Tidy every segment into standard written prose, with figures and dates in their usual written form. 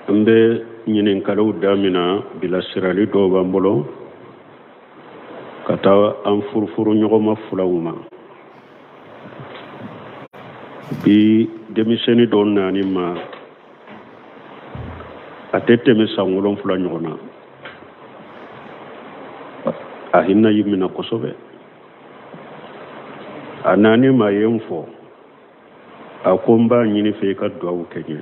An bɛ ɲininkaliw damina, bilasirali dɔw b'an bolo ka taa an furufuru ɲɔgɔnma filaw ma. Bi denmisɛnnin dɔ nani ma, a tɛ tɛmɛ san 7 ɲɔgɔn na. A hinɛ y'i minɛ kosɛbɛ. A nani ma ye n fɔ, a ko n b'a ɲini fɛ i ka duwawu kɛ n ye.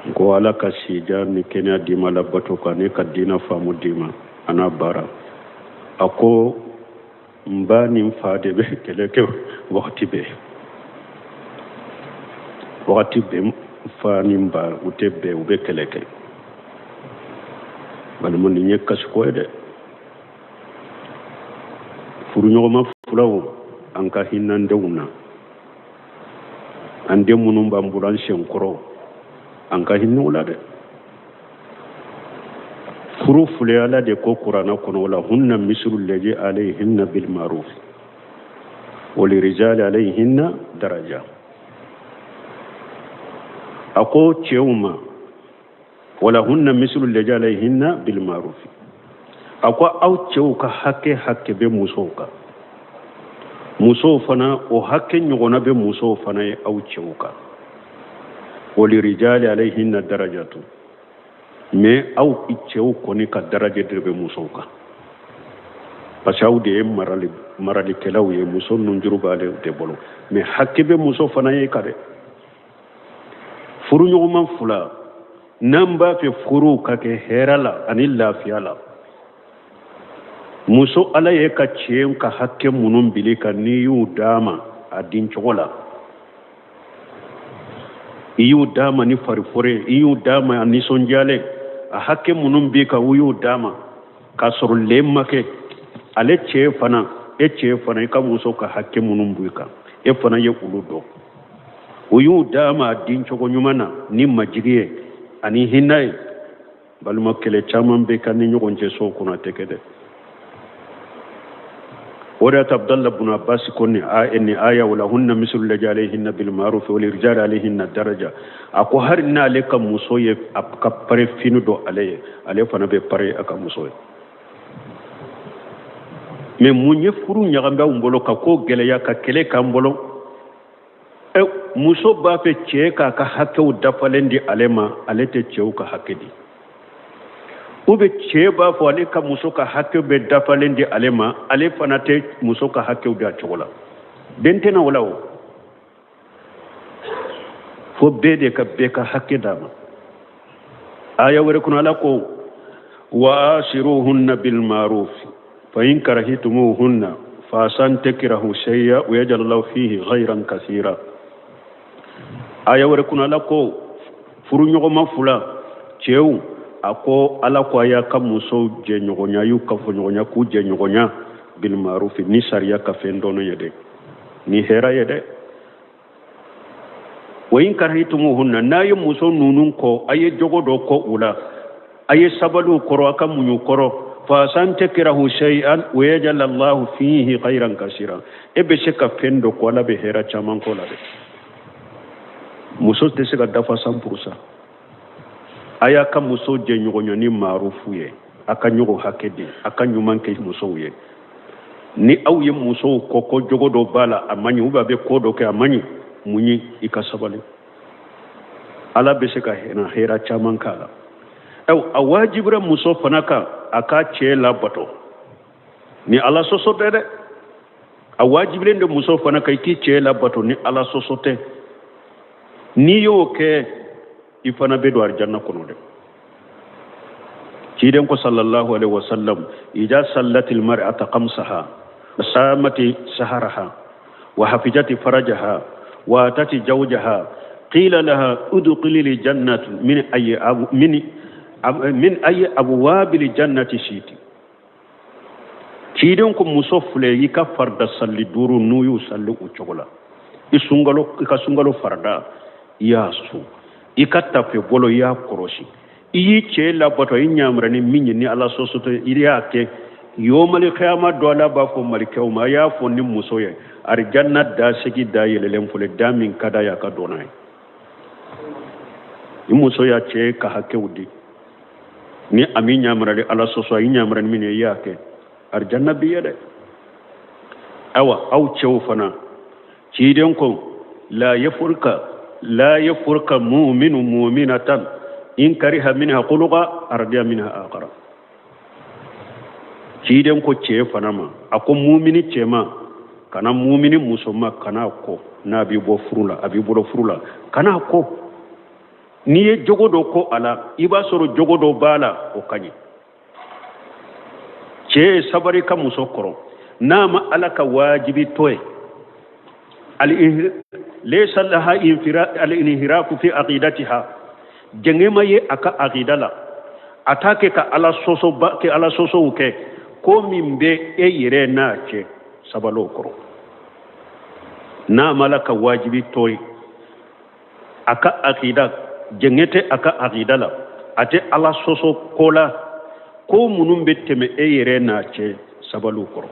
N ko Ala ka sijan ni kɛnɛya d'i ma labato kan, ne ka diina faamu d'i ma a n'a baara. A ko n ba ni n fa de bɛ kɛlɛ kɛ wagati bɛɛ, wagati bɛɛ. N fa ni n ba u tɛ bɛn, u bɛ kɛlɛ kɛ. Balima, nin ye kasiko ye dɛ. Furuɲɔgɔnma filaw, an ka hinɛ an denw na, an den minnu b'an bolo an sen kɔrɔ, an ka hinɛ u la dɛ. Furu filɛ, Ala de ko kuranɛ kɔnɔ: wa lahunna mislu lazi alayhinna bil ma'ruf wa lirijali alayhinna daraja. A ko cɛw ma: wa lahunna mislu lazi alayhinna bil ma'ruf. A ko aw cɛw ka hakɛ hakɛ bɛ musow kan, musow fana o hakɛ ɲɔgɔnna bɛ musow fana ye aw cɛw kan. Wa lirijali alayhinna darajatu, mais aw cɛw kɔni ka daraja de bɛ musow kan, parce que aw de ye maralikɛlaw ye. Muso nunjuru b'ale de bolo, mais hakɛ bɛ muso fana ye ka dɛ. Furuɲɔgɔnma fila, n'an b'a fɛ furuw ka kɛ hɛrɛ la ani lafiya la, muso, Ala ye ka cɛ ka hakɛ minnu bili kan, n'i y'u d'a ma a dincogo la, i y'u d'a ma ni farifori ye, i y'u d'a ma a nisɔndiyalen, a hakɛ minnu b'i kan, u y'u d'a ma k'a sɔrɔ le ma kɛ ale cɛ fana, e cɛ fana, i ka muso ka hakɛ minnu b'i kan, e fana ye olu dɔn, o y'u d'a ma a dincogo ɲuman na ni majigi ye ani hinɛ ye. Balima, kɛlɛ caman bɛ k'an ni ɲɔgɔn cɛ so kɔnɔ, a tɛ kɛ dɛ. O de y'a to Abdallah bun Abbas ko nin aya: wa lahunna mislu lazi alayhinna bil ma'ruf wa lirijali alayhinna daraja. A ko hali n'ale ka muso ye a ka pare fini don ale ye, ale fana bɛ pare a ka muso ye. Mais mun ye furu ɲagami anw bolo, ka ko gɛlɛya, ka kɛlɛ k'an bolo? Muso b'a fɛ cɛ k'a ka hakɛw dafalen di ale ma, ale tɛ cɛw ka hakɛ di. Ou bien cɛ b'a fɔ ale ka muso ka hakɛw bɛ dafalen di ale ma, ale fana tɛ muso ka hakɛw di a cogo la. Bɛn tɛna o la o. Fo bɛɛ de ka bɛɛ ka hakɛ d'a ma. Aya wɛrɛ kɔnɔ, Ala ko: wa ashiruhunna bil ma'ruf fa in karahitumuhunna fa asa an takrahu shay'a wa yaj'al Allahu fihi khayran kasira. Aya wɛrɛ kɔnɔ, Ala ko furuɲɔgɔnma fila cɛw, a ko Ala ko a y'a ka musow jɛɲɔgɔnya, y'u kafoɲɔgɔnya, k'u jɛɲɔgɔnya bil ma'ruf, ni sariya ka fɛn dɔɔnin ye dɛ, ni hɛrɛ ye dɛ. Wa in karahitumuhunna, n'a ye muso ninnu kɔ, a ye jogo dɔ kɔ u la, a ye sabali u kɔrɔ, a ka muɲu kɔrɔ, fa asa an takrahu shay'an wa yaj'al Allahu fihi khayran kasira. E bɛ se ka fɛn dɔ kɔ, Ala bɛ hɛrɛ caman k'o la dɛ. Muso tɛ se ka dafa 100%. A y'a ka muso jɛɲɔgɔnya ni maarufu ye, a ka ɲɔgɔn hakɛ di, a ka ɲuman kɛ musow ye. Ni aw ye musow kɔ ko jogo dɔ b'a la, a man ɲi, ou bien a bɛ ko dɔ kɛ, a man ɲi, mun ye i ka sabali, Ala bɛ se ka hɛrɛ caman k'a la. A wajibira muso fana kan a ka cɛ labato ni Ala sɔsɔ tɛ dɛ. A wajibilen de muso fana kan i k'i cɛ labato ni Ala sɔsɔ tɛ. N'i y'o kɛ, i fana bɛ don arijanna kɔnɔ dɛ. Ciden ko sallallahu alaihi wasallam: ida sallatil mar'ata khamsaha wa samati saharaha wa hafizati farajaha wa atati zawjaha qila laha udkhuli li jannati min ayi abu min min ayi abwabil jannati shiti. Ciden ko muso filɛ, i ka farida salli duuru, n'u y'u salli o cogo la, i sunkalo, i ka sunkalo farida, i y'a sun, i ka tafe bolo, i y'a kɔrɔsi, i y'i cɛ labato, i ɲamura ni min ye ni Ala sɔsɔ tɛ, i y'a kɛ. Yomali kiyama dɔ, Ala b'a fɔ malikɛw ma: a y'a fɔ ni muso ye, arijanna da segi da yɛlɛlen filɛ, da min ka d'a ye, a ka don n'a ye. Ni muso y'a cɛ ka hakɛw di, ni a m'i ɲamarali ala sɔsɔ, a y'i ɲamara ni min ye, i y'a kɛ, arijanna b'i ye dɛ. Awa, aw cɛw fana, ciden ko la yafurka la yafurka muminu muminatan in kariha minha khuluqa radiya minha akhara. Ciden ko cɛ fana ma, a ko mumini cɛma kana mumini musoma kana kɔ n'a b'i bɔ furu la, a b'i bolo furu la, kana kɔ. N'i ye jogo dɔ ko a la, i b'a sɔrɔ jogo dɔ b'a la, o ka ɲi. Cɛ ye sabari ka muso kɔrɔ n'a ma ala ka wajibi to ye. Laysa laha al-inhirafu fi aqidatiha, jɛngɛ ma ye a ka aqida la, a t'a kɛ ka ala sɔsɔ ba kɛ, ala sɔsɔw kɛ, ko min bɛ e yɛrɛ n'a cɛ, sabal'o kɔrɔ. N'a ma ala ka wajibi to ye, a ka akida jɛngɛ tɛ a ka akida la, a tɛ ala sɔsɔ ko la, ko minnu bɛ tɛmɛ e yɛrɛ n'a cɛ, sabal'u kɔrɔ.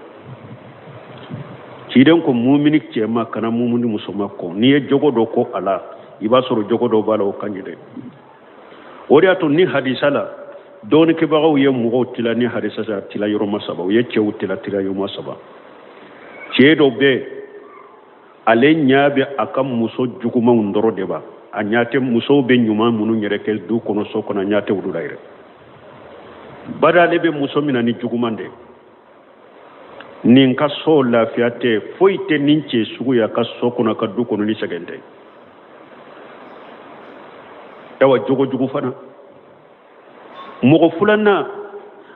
Ciden ko mumini cɛma kana mumini musoma kɔ. N'i ye jogo dɔ ko a la, i b'a sɔrɔ jogo dɔ b'a la, o ka ɲi dɛ. O de y'a to ni hadisa la, dɔɔnikɛbagaw ye mɔgɔw tila ni hadisa la tila yɔrɔma saba. U ye cɛw tila tila yɔrɔma saba. Cɛ dɔ bɛ yen, ale ɲa bɛ a ka muso jugumanw dɔrɔn de ba, a ɲa tɛ musow bɛ ɲuman minnu yɛrɛ kɛ du kɔnɔ, so kɔnɔ, a ɲa tɛ olu la yɛrɛ. Bari ale bɛ muso mina ni juguman de. Nin ka so lafiya tɛ, foyi tɛ nin cɛ sugu ya ka so kɔnɔ, ka du kɔnɔ, ni sɛgɛn tɛ. Ayiwa, jogo jugu fana. Mɔgɔ filanan,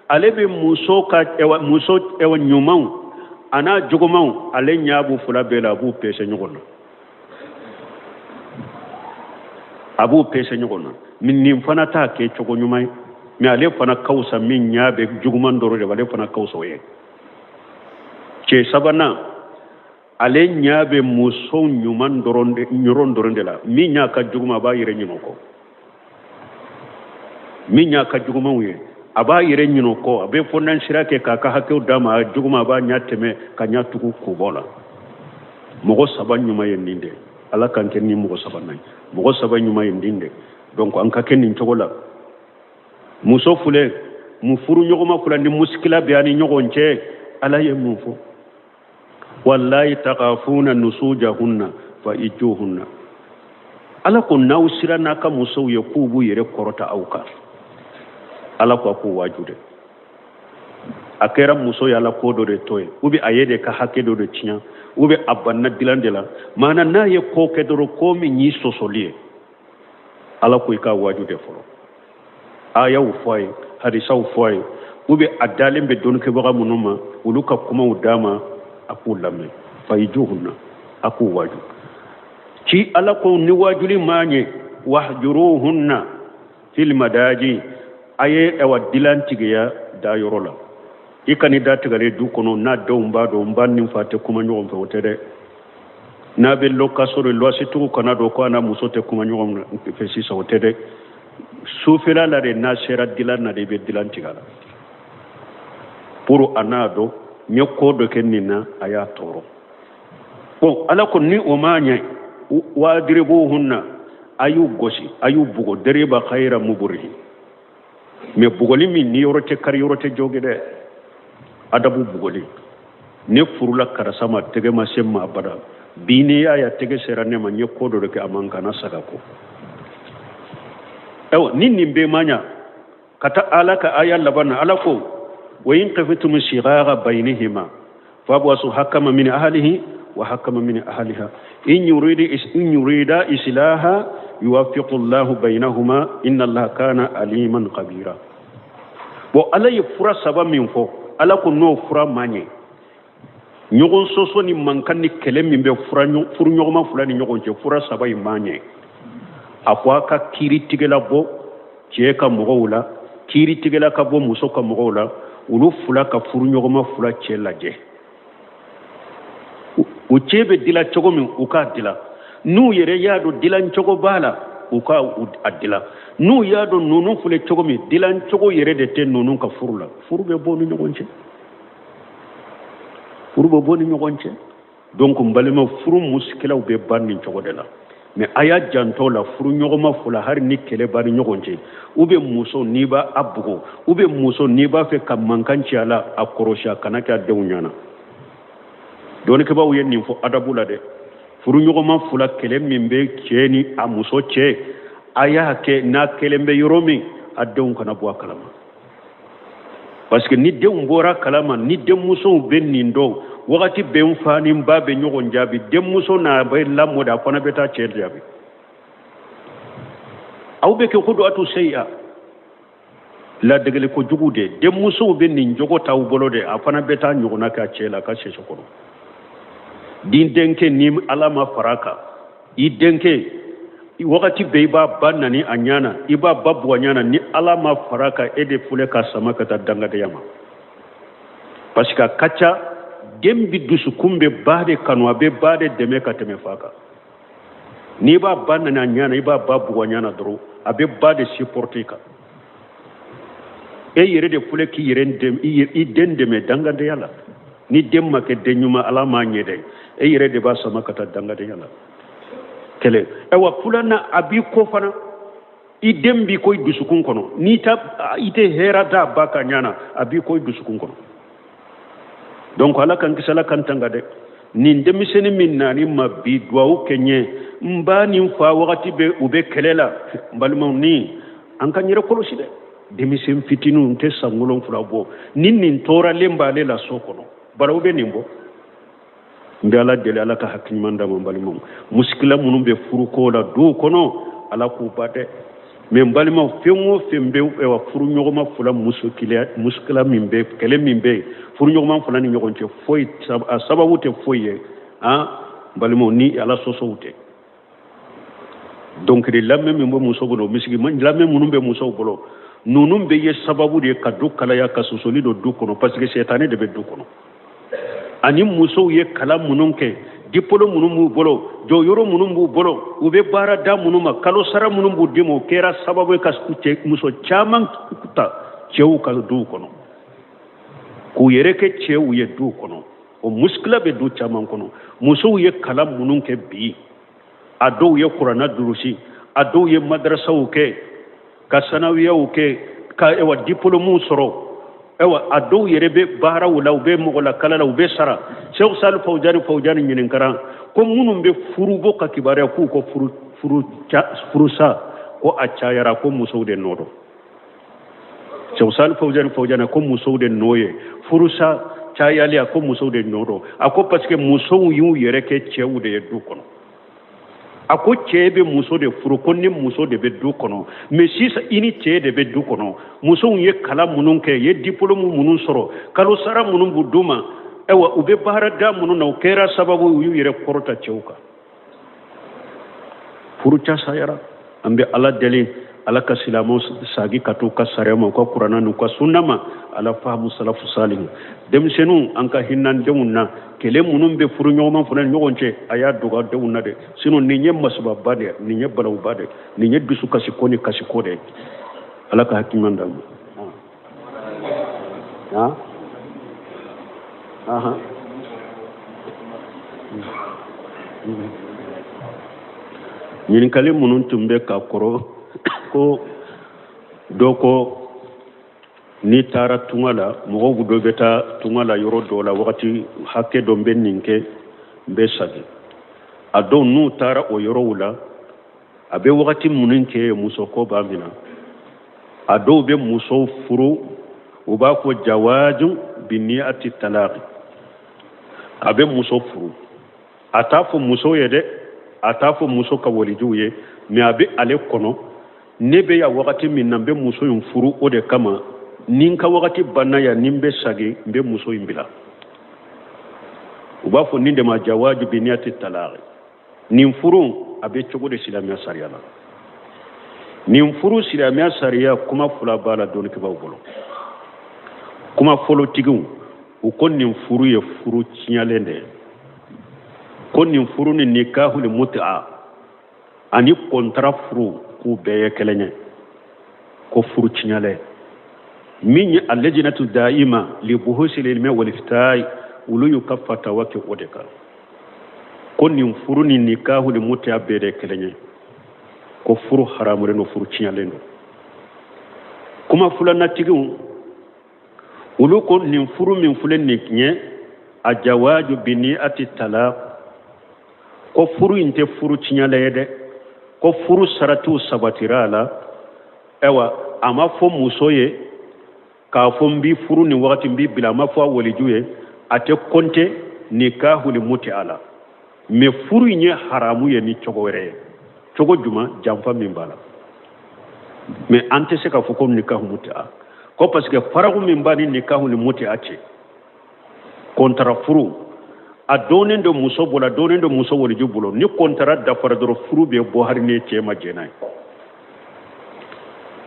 ale bɛ muso ka ɛwà muso ɛwà ɲumanw a n'a jugumanw, ale ɲɛ b'u fila bɛɛ la, a b'u pese ɲɔgɔn na, a b'u pese ɲɔgɔn na. Nin fana t'a kɛ cogo ɲuman ye, mais ale fana ka fisa min ɲɛ bɛ juguman dɔrɔn de la, ale fana ka fisa o ye. Cɛ sabanan, ale ɲɛ bɛ muso ɲuman dɔrɔn de ɲɔrɔn dɔrɔn de la. Min y'a ka juguman, a b'a yɛrɛ ɲinɛ o kɔ. Min y'a ka jugumanw ye, a b'a yɛrɛ ɲinɛ o kɔ. A bɛ fɔ n'an sira kɛ k'a ka hakɛw d'a ma, a juguman, a b'a ɲɛ tɛmɛ ka ɲɛ tugu k'o bɔ la. Mɔgɔ saba ɲuman ye nin de. Ala k'an kɛ ni mɔgɔ sabanan ye. Mɔgɔ saba ɲuman ye nin de. Donc an ka kɛ nin cogo la. Muso filɛ mu furu ɲɔgɔnma fila ni musikila bɛ a ni ɲɔgɔn cɛ, Ala ye mun fɔ? Wallahi takafuna nusujahunna fa ijuhunna. Ala ko n'aw sira n'a ka musow ye k'u b'u yɛrɛ kɔrɔta aw kan, Ala ko a k'u waaju dɛ. A kɛra muso y'ala ko dɔ de to ye, ou bien a ye de ka hakɛ dɔ de tiɲɛ, ou bien a banna dilan de la, maana n'a ye ko kɛ dɔrɔn, ko min y'i sɔsɔli ye, Ala ko i k'a waaju de fɔlɔ. Ayaw fɔ a ye, hadisaw fɔ a ye, ou bien a dalen bɛ dɔnnikɛbaga minnu ma, olu ka kumaw d'a ma, a k'u lamɛn. Fayijuhunna, a k'u waaju ci. Ala ko ni waajuli ma ɲɛ, wahjuruhunna fil madaji, a ye ɛwa dilan tigiya da yɔrɔ la. I ka ni da tigɛlen du kɔnɔ, n'a denw b'a dɔn n ba ni fa tɛ kuma ɲɔgɔn fɛ, o tɛ dɛ. N'a bɛ location de, luwasetigiw kana dɔn ko a n'a muso tɛ kuma ɲɔgɔn fɛ sisan, o tɛ dɛ. Sufɛla la de, n'a sera dilan na de, i bɛ dilan tigɛ a la pour a n'a dɔn n ye ko dɔ kɛ nin na, a y'a tɔɔrɔ. Bon, Ala ko ni o ma ɲɛ, wadiribuhunna, a y'u gosi, a y'u bugɔ, dariba khayra muburihi. Mais bugɔli min ni yɔrɔ tɛ kari, yɔrɔ tɛ jogi dɛ, adabu bugɔli. Ne furula karisa ma, tɛgɛ ma se ma abada. Bi n'i y'a ye tɛgɛ sera ne ma, n ye ko dɔ de kɛ, a man kana saga ko. Ayiwa, ni nin bɛɛ ma ɲa, ka taa Ala ka aya laban na, Ala ko wa in khiftum shigaga bainihima fab'asu hakama min ahlihi wa hakama min ahliha in yuridi in yurida islaha yuwaffiqu Allahu bainahuma inna Allaha kana aliman khabira. Bon, Ala ye fura saba min fɔ, Ala ko n'o fura ma ɲɛ, ɲɔgɔn sɔsɔ ni mankan ni kɛlɛ min bɛ furuɲɔgɔnma fila ni ɲɔgɔn cɛ, fura saba in ma ɲɛ, a ko a ka kiiritigɛla bɔ cɛ ka mɔgɔw la, kiiritigɛla ka bɔ muso ka mɔgɔw la, olu fila ka furuɲɔgɔnma fila cɛ lajɛ, u cɛ bɛ dila cogo min, u k'a dila. N'u yɛrɛ y'a dɔn dilan cogo b'a la, u ka a dila. N'u y'a dɔn ninnu filɛ cogo min, dilan cogo yɛrɛ de tɛ ninnu ka furu la, furu bɛ bɔ ni ɲɔgɔn cɛ, furu bɛ bɔ ni ɲɔgɔn cɛ. Donc n balima, furu musikilaw bɛ ban nin cogo de la. Mais a y'a janto la furuɲɔgɔnma fila, hali ni kɛlɛ b'a ni ɲɔgɔn cɛ, ou bien muso n'i b'a a bugo, ou bien muso n'i b'a fɛ ka mankan ci a la, a kɔrɔsi, a kana kɛ a denw ɲɛna. Dɔnnikɛbaaw ye nin fɔ adabu la dɛ. Furuɲɔgɔnma fila, kɛlɛ min bɛ cɛ ni a muso cɛ, a y'a kɛ n'a kelen bɛ yɔrɔ min, a denw kana bɔ a kalama, parce que ni denw bɔra kalama, ni denmusow bɛ nin dɔn, wagati bɛɛ n fa ni n ba bɛ ɲɔgɔn jaabi, denmuso n'a bɛ lamɔ de, a fana bɛ taa cɛ jaabi. Aw bɛ kɛ kuduwatu seyi'a, ladegeli kojugu de. Denmusow bɛ nin jogo t'aw bolo de, a fana bɛ taa ɲɔgɔnna kɛ a cɛ la a ka sɛso kɔnɔ. Ni denkɛ, ni Ala ma fara kan, i denkɛ wagati bɛɛ i b'a ba nani a ɲɛ na, i b'a ba bugɔ a ɲɛ na, ni Ala ma fara kan, e de filɛ ka sama ka taa dangadenya ma, parce que a ka ca den bi dusukun bɛ ba de kanu, a bɛ ba de dɛmɛ ka tɛmɛ fa kan. N'i b'a ba nani a ɲɛ na, i b'a ba bugɔ a ɲɛ na dɔrɔn, a bɛ ba de supporter kan. E yɛrɛ de filɛ k'i yɛrɛ dɛmɛ, i den dɛmɛ dangadenya la. Ni den ma kɛ den ɲuman, Ala m'a ɲɛ dɛ, e yɛrɛ de b'a sama ka taa dangadenya la. Kɛlɛ ayiwa, filanan, a b'i kɔ fana, i den b'i ko i dusukun kɔnɔ, n'i ta i tɛ hɛrɛ d'a ba ka ɲɛ na, a b'i ko i dusukun kɔnɔ. Donc Ala k'an kisi, Ala k'an tanga dɛ. Nin denmisɛnnin min nani ma bi duwawu kɛ n ye, n ba ni n fa wagati bɛ u bɛ kɛlɛ la. N balimaw, ni an ka yɛrɛ kɔlɔsi dɛ. Denmisɛn fitininw tɛ san 7 bɔ, ni nin tɔɔrɔlen b'ale la so kɔnɔ, baraw bɛ nin bɔ. N bɛ Ala deli, Ala ka hakili ɲuman d'an ma. N balimaw, musikila minnu bɛ furuko la duw kɔnɔ, Ala k'u ba dɛ. Mais n balimaw, fɛn o fɛn bɛ ayiwa furuɲɔgɔnma fila musikila min bɛ, kɛlɛ min bɛ furuɲɔgɔnma fila ni ɲɔgɔn cɛ, foyi a sababu tɛ foyi ye, han, n balimaw, ni Ala sɔsɔw tɛ. Donc de lamɛn min bɛ muso bolo, misigi lamɛn minnu bɛ musow bolo, ninnu bɛ ye sababu de ye ka du kalaya, ka sosoli don du kɔnɔ, parce que sɛtanɛ de bɛ du kɔnɔ. Ani musow ye kalan minnu kɛ, diplôme minnu b'u bolo, jɔyɔrɔ minnu b'u bolo, u bɛ baarada minnu ma, kalo sara minnu b'u di ma, o kɛra sababu ye ka muso caman ta cɛw ka duw kɔnɔ, k'u yɛrɛ kɛ cɛw ye duw kɔnɔ. O musikila bɛ du caman kɔnɔ. Musow ye kalan minnu kɛ bi, a dɔw ye kuranna durusi, a dɔw ye madarasaw kɛ, ka sanawiyaw kɛ, ka ayiwa diplôme sɔrɔ, ayiwa a dɔw yɛrɛ bɛ baaraw la, u bɛ mɔgɔ lakala la, u bɛ sara. Sɛku Sali Fawujani ɲininkara ko minnu bɛ furubɔ ka kibaruya k'u ko furusa ko a cayara, ko musow de nɔ don. Sɛku Sali Fawujani ko musow de nɔ ye furusa cayali, a ko musow de nɔ don. A ko parce que musow y'u yɛrɛ kɛ cɛw de ye du kɔnɔ. A ko cɛ bɛ muso de furu, ko ni muso de bɛ du kɔnɔ, mais sisan i ni cɛ de bɛ du kɔnɔ. Musow ye kalan minnu kɛ, ye diplôme minnu sɔrɔ, kalo sara minnu b'u d'u ma, ayiwa u bɛ baarada minnu na, o kɛra sababu u y'u yɛrɛ kɔrɔta cɛw kan. Furu casayara. An bɛ Ala deli, Ala ka silamɛw sagi ka t'u ka sariya ma, u ka kuranna n'u ka sunna ma, ala fahamu salafu salihu. Denmisɛnninw, an ka hinɛ denw na. Kɛlɛ minnu bɛ furuɲɔgɔnma fana ni ɲɔgɔn cɛ, a y'a dogo denw na dɛ, sinon nin ye masibaba de ye, nin ye balawuba de ye, nin ye dusukasiko ni kasiko de ye. Ala ka hakili ɲuman d'an ma. Han? Ahan. Ɲininkali minnu tun bɛ ka kɔrɔ, ko dɔ ko n'i taara tunga la, mɔgɔw dɔ bɛ taa tunga la yɔrɔ dɔ la, wagati hakɛ dɔ n bɛ nin kɛ, n bɛ segin. A dɔw n'u taara o yɔrɔw la, a bɛ wagati minnu kɛ, muso ko b'a minɛ. A dɔw bɛ musow furu, u b'a fɔ jawaju biniyati talaqi. A bɛ muso furu, a t'a fɔ muso ye dɛ, a t'a fɔ muso ka walijuw ye, mais a bɛ ale kɔnɔ, ne bɛ yan wagati min na, n bɛ muso in furu o de kama, ni n ka wagati banna yan, ni n bɛ segin, n bɛ muso in bila. U b'a fɔ nin de ma jawaju biniyati talaqi. Nin furu a bɛ cogo di silamɛya sariya la? Nin furu silamɛya sariya kuma fila b'a la dɔnnikɛbaaw bolo. Kuma fɔlɔtigiw, u ko nin furu ye furu tiɲɛlen de ye, ko nin furu ni nikahul mut'a ani kɔntara furu k'u bɛɛ ye kelen ye, ko furu tiɲɛlen. Min ye alajinatu da'ima li buhusil ilmi wal iftai, olu y'u ka fatawa kɛ o de kan. Ko nin furu ni nikahu ni mutiya bɛɛ de kelen ye, ko furu haramulen don, furu tiɲɛlen don. Kuma filanatigiw olu ko nin furu min filɛ nin ye, a jawaju bi niyati talaq, ko furu in tɛ furu tiɲɛlen ye dɛ, ko furu saratiw sabatira a la. Ayiwa, a ma fɔ muso ye k'a fɔ n b'i furu nin wagati, n b'i bila, a ma fɔ a waliju ye, a tɛ kɔnte nikahu ni mutiya la. Mais furu in ye haramu ye ni cogo wɛrɛ ye. Cogo juman? Janfa min b'a la. Mais an tɛ se k'a fɔ ko nikahu mutiya, ko parce que faraku min b'a ni nikahu ni mutiya cɛ, kɔntara furu a dɔnnen don muso bolo, a dɔnnen don muso waliju bolo. Ni kɔntara dafara dɔrɔn, furu bɛ bɔ hali ni cɛ ma jɛn n'a ye.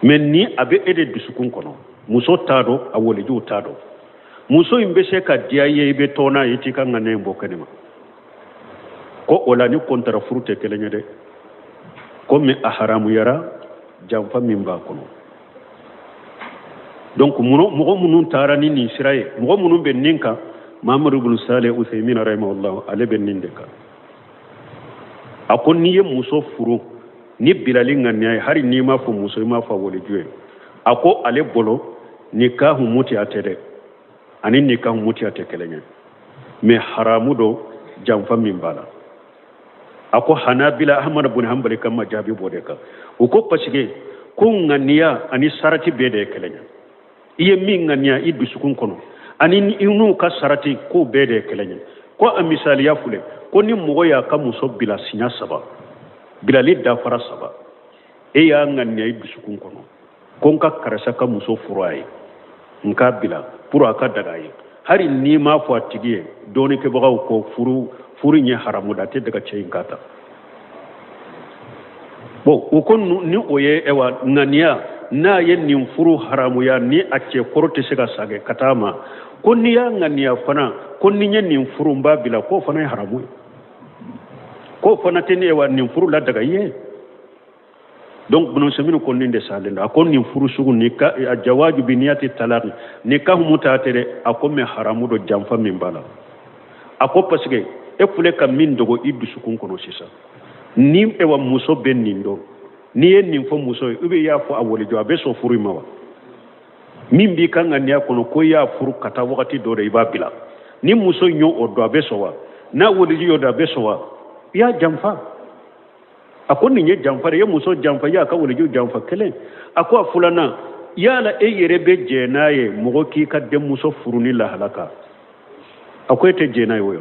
Mais ni a bɛ e de dusukun kɔnɔ, muso t'a dɔn, a walijuw t'a dɔn, muso in bɛ se ka diya i ye, i bɛ to n'a ye, i t'i ka ŋaniya in bɔ kɛnɛ ma. Ko o la ni kɔntara furu tɛ kelen ye dɛ, komi a haramuyara janfa min b'a kɔnɔ. Donc mɔgɔ minnu taara ni nin sira ye, mɔgɔ minnu bɛ nin kan, Mahamadu ibn Saleh Usaymin rahimahullah, ale bɛ nin de kan. A ko n'i ye muso furu ni bilali ŋaniya ye, hali n'i m'a fɔ muso, i m'a fɔ a waliju ye, a ko ale bolo nikahu mutiya tɛ dɛ, ani nikahu mutiya tɛ kelen ye, mais haramu don janfa min b'a la. A ko Hanabila, Ahmad bun Hanbali ka majabi b'o de kan. U ko parce que ko ŋaniya ani sarati bɛɛ de ye kelen ye. I ye min ŋaniya i dusukun kɔnɔ ani i n'u ka sarati, k'o bɛɛ de ye kelen ye. Ko a misaliya filɛ, ko ni mɔgɔ y'a ka muso bila siɲɛ saba, bilali dafara saba, e y'a ŋaniya i dusukun kɔnɔ ko n ka karisa ka muso furu a ye, n k'a bila pour a ka daga a ye, hali n'i m'a fɔ a tigi ye, dɔɔnikɛbagaw ko furu in ye haramu da, a tɛ daga cɛ in k'a ta. Bon, u ko ni o ye, ayiwa, ŋaniya n'a ye nin furu haramuya, ni a cɛ kɔrɔ tɛ se ka sagɛ ka taa ma, ko n'i y'a ŋaniya fana ko ni n ye nin furu n b'a bila, k'o fana ye haramu ye, k'o fana tɛ ni, ayiwa, nin furu ladaga i ye. Donc Ibn Usaymin ko nin de salen don. A ko nin furu sugu ni ka a jawaju bi niyati talaqi, nikahu muta tɛ dɛ, a ko mais haramu don janfa min b'a la. A ko parce que e filɛ ka min dogo i dusukun kɔnɔ sisan, ni ewa muso bɛ nin dɔn, n'i ye nin fɔ muso ye, ou bien i y'a fɔ a walijɔ, a bɛ sɔn furu in ma wa? Min b'i ka ŋaniya kɔnɔ ko i y'a furu ka taa wagati dɔ de, i b'a bila, ni muso in y'o dɔn, a bɛ sɔn wa? N'a waliju y'o dɔn, a bɛ sɔn wa? I y'a janfa. A ko nin ye janfa de ye, i ye muso janfa, i y'a ka waliju janfa kelen. A ko a filanan, yala e yɛrɛ bɛ jɛn n'a ye mɔgɔ k'i ka denmuso furu ni lahala kan? A ko e tɛ jɛn n'a ye o ye.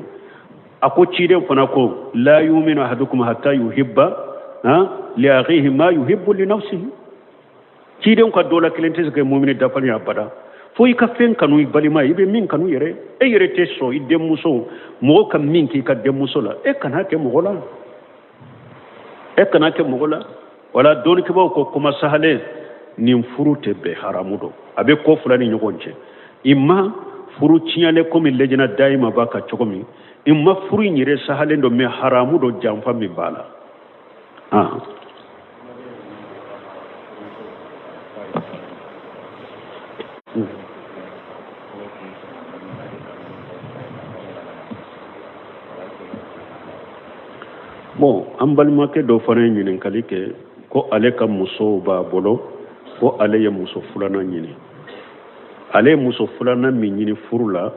A ko ciden fana ko la yuminu ahadukum hatta yuhibba li akhihi ma yuhibbu li nafsihi. Ciden ka dɔ la kelen tɛ se ka kɛ mumini dafalen ye abada fo i ka fɛn kanu i balima ye, i bɛ min kanu yɛrɛ. E yɛrɛ tɛ sɔn i denmuso mɔgɔ ka min k'i ka denmuso la, e kana kɛ mɔgɔ la, e kana kɛ mɔgɔ la. Wala dɔnnikɛbaaw ko kuma sahalen, nin furu tɛ bɛn, haramu don. A bɛ ko fila ni ɲɔgɔn cɛ. I ma furu tiɲɛlen komi lejina dayima b'a kan cogo min, i ma furu in yɛrɛ sahalen don, mais haramu don janfa min b'a la. Bon, an balimakɛ dɔ fana ye ɲininkali kɛ ko ale ka musow b'a bolo, ko ale ye muso filanan ɲini. Ale ye muso filanan min ɲini furu la,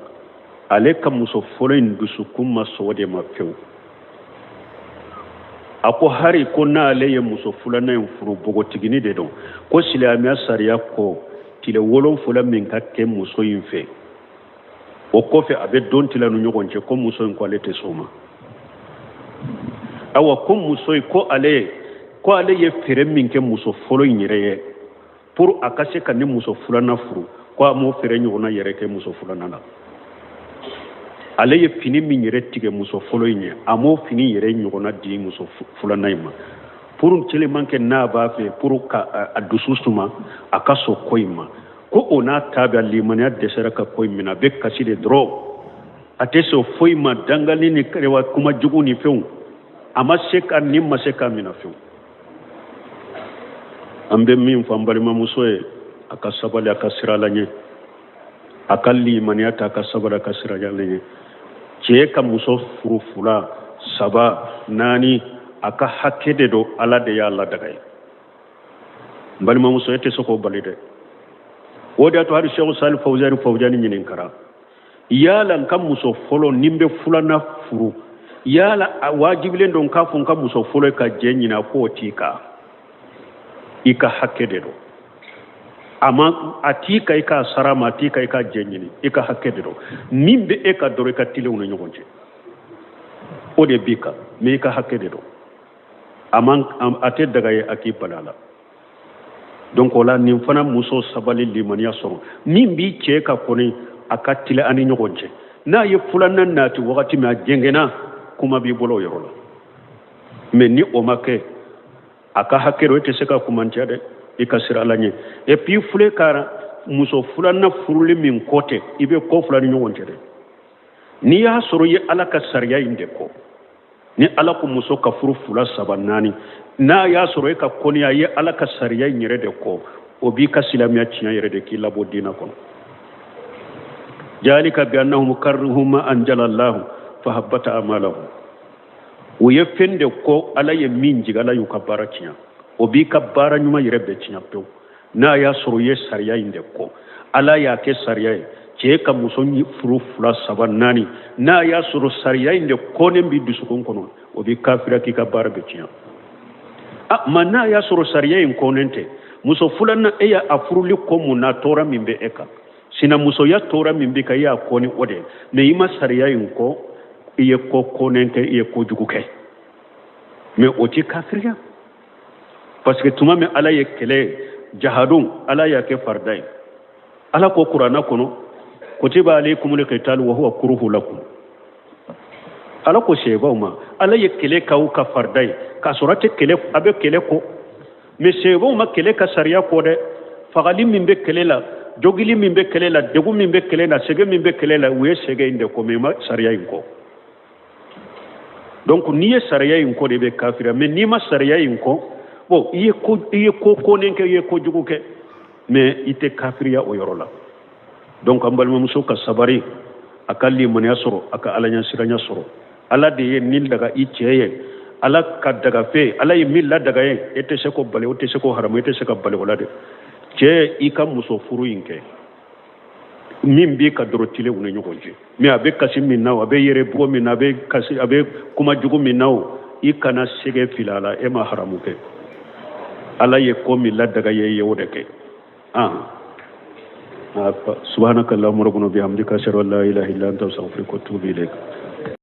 ale ka muso fɔlɔ in dusukun ma sɔn o de ma fewu. A ko hari ko n'ale ye muso filanan in furu, npogotigini de don, ko silamɛya sariya ko tile 7 min ka kɛ muso in fɛ, o kɔfɛ a bɛ don tila ni ɲɔgɔn cɛ, ko muso in ko ale tɛ sɔn o ma. Awa, ko muso in ko ale, ko ale ye fɛɛrɛ min kɛ muso fɔlɔ in yɛrɛ ye pour a ka se ka ni muso filanan furu, ko a m'o fɛɛrɛ ɲɔgɔnna yɛrɛ kɛ muso filanan na. Ale ye fini min yɛrɛ tigɛ muso fɔlɔ in ye, a m'o fini yɛrɛ ɲɔgɔnna di muso filanan in ma pour tellement que n'a b'a fɛ pour ka a dusu suma a ka sɔn ko in ma. Ko o n'a ta bɛɛ, limaniya dɛsɛra ka ko in minɛ, a bɛ kasi de dɔrɔn, a tɛ sɔn foyi ma, dangali ni kuma jugu ni fɛnw, a ma se ka nin ma se k'a minɛ fewu. An bɛ min fɔ an balimamuso ye, a ka sabali, a ka siran Ala ɲɛ, a ka limaniya ta, a ka sabali, a ka siran Ala ɲɛ. Cɛ ka muso furu fila, saba, naani, a ka hakɛ de don. Ala de y'a ladaga ye. N balimamuso, e tɛ se k'o bali dɛ. O de y'a to hali Sɛku Sali Fawuzani Fawuzani ɲininkara: yala n ka muso fɔlɔ, ni n bɛ filanan furu, yala a wajibilen don n k'a fɔ n ka muso fɔlɔ ye ka jɛn ɲini? A k'o t'i kan, i ka hakɛ de don. A ma a t'i kan i k'a sara ma, a t'i kan i ka jɛn ɲini, i ka hakɛ de don. Min bɛ e kan dɔrɔn, i ka tilen u ni ɲɔgɔn cɛ, o de b'i kan. Mais i ka hakɛ de don, a man a tɛ daga ye a k'i bali a la. Donc o la, nin fana, muso sabali, limaniya sɔrɔ. Min b'i cɛ kan kɔni, a ka tilen a ni ɲɔgɔn cɛ. N'a ye filanan nati wagati min, a jɛngɛnna, kuma b'i bolo o yɔrɔ la. Mais ni o ma kɛ, a ka hakɛ dɔ, e tɛ se ka kumancɛ dɛ, i ka siran Ala ɲɛ. Et puis fule ka muso filanan furuli min kɔ tɛ, i bɛ ko fila ni ɲɔgɔn cɛ dɛ. N'i y'a sɔrɔ i ye Ala ka sariya in de kɔ, ni Ala ko muso ka furu fila, saba, naani, n'a y'a sɔrɔ e ka kɔniya ye Ala ka sariya in yɛrɛ de kɔ, o b'i ka silamɛya tiɲɛ yɛrɛ de, k'i labɔ diinɛ kɔnɔ. Jalika bi annahum karihu ma anjala Allahu fahabbata amalahum. U ye fɛn de kɔ Ala ye min jigin, Ala y'u ka baara tiɲɛ. O b'i ka baara ɲuman yɛrɛ bɛɛ tiɲɛ pewu. N'a y'a sɔrɔ i ye sariya in de kɔ, Ala y'a kɛ sariya ye cɛ ka muso furu fila, saba, naani, n'a y'a sɔrɔ sariya in de kɔnnen b'i dusukun kɔnɔ, o b'i kafira, k'i ka baara bɛ tiɲɛ. A ma, n'a y'a sɔrɔ sariya in kɔnnen tɛ, muso filanan, e y'a furuli kɔ mun na? Tɔɔrɔ min bɛ e kan, sinamusoya tɔɔrɔ min b'i kan, i y'a kɔ ni o de ye. Mais i ma sariya in kɔ, i ye ko kɔnnen kɛ, i ye kojugu kɛ, mais o t'i kafiriya. Parce que tuma min Ala ye kɛlɛ jahadon, Ala y'a kɛ farida ye. Ala ko Kuranna kɔnɔ: kutiba alaykumul qitalu wa huwa kuruhu lakum. Ala ko seebaw ma, Ala ye kɛlɛ k'aw ka farida ye, k'a sɔrɔ a tɛ kɛlɛ, a bɛ kɛlɛ kɔ. Mais seebaw ma kɛlɛ ka sariya kɔ dɛ. Fagali min bɛ kɛlɛ la, jogili min bɛ kɛlɛ la, degun min bɛ kɛlɛ la, sɛgɛn min bɛ kɛlɛ la, u ye sɛgɛn in de kɔ, mais ma sariya in kɔ. Donc n'i ye sariya in kɔ de, bɛ kafiriya. Mais n'i ma sariya in kɔ, bon, i ye ko konen kɛ, i ye kojugu kɛ, mais i tɛ kafiriya o yɔrɔ la. Donc an balimamuso ka sabari, a ka limaniya sɔrɔ, a ka Ala ɲɛsiranya sɔrɔ. Ala de ye nin daga i cɛ ye. Ala ka dagafe, Ala ye min ladaga ye, e tɛ se k'o bali, o tɛ se k'o haramu, e tɛ se ka bali o la dɛ. Cɛ, i ka muso furu in kɛ, min b'i ka dɔrɔn, tilen u ni ɲɔgɔn cɛ. Mais a bɛ kasi min na o, a bɛ yɛrɛ bugɔ min na, a bɛ kasi, a bɛ kuma jugu min na o, i kana sɛgɛ fili a la. E ma haramu kɛ. Ala ye ko min ladaga ye, i ye o de kɛ. Subhanaka allahumma rabbana bihamdika, ashhadu an la ilaha illa anta, astaghfiruka wa atubu ilayk.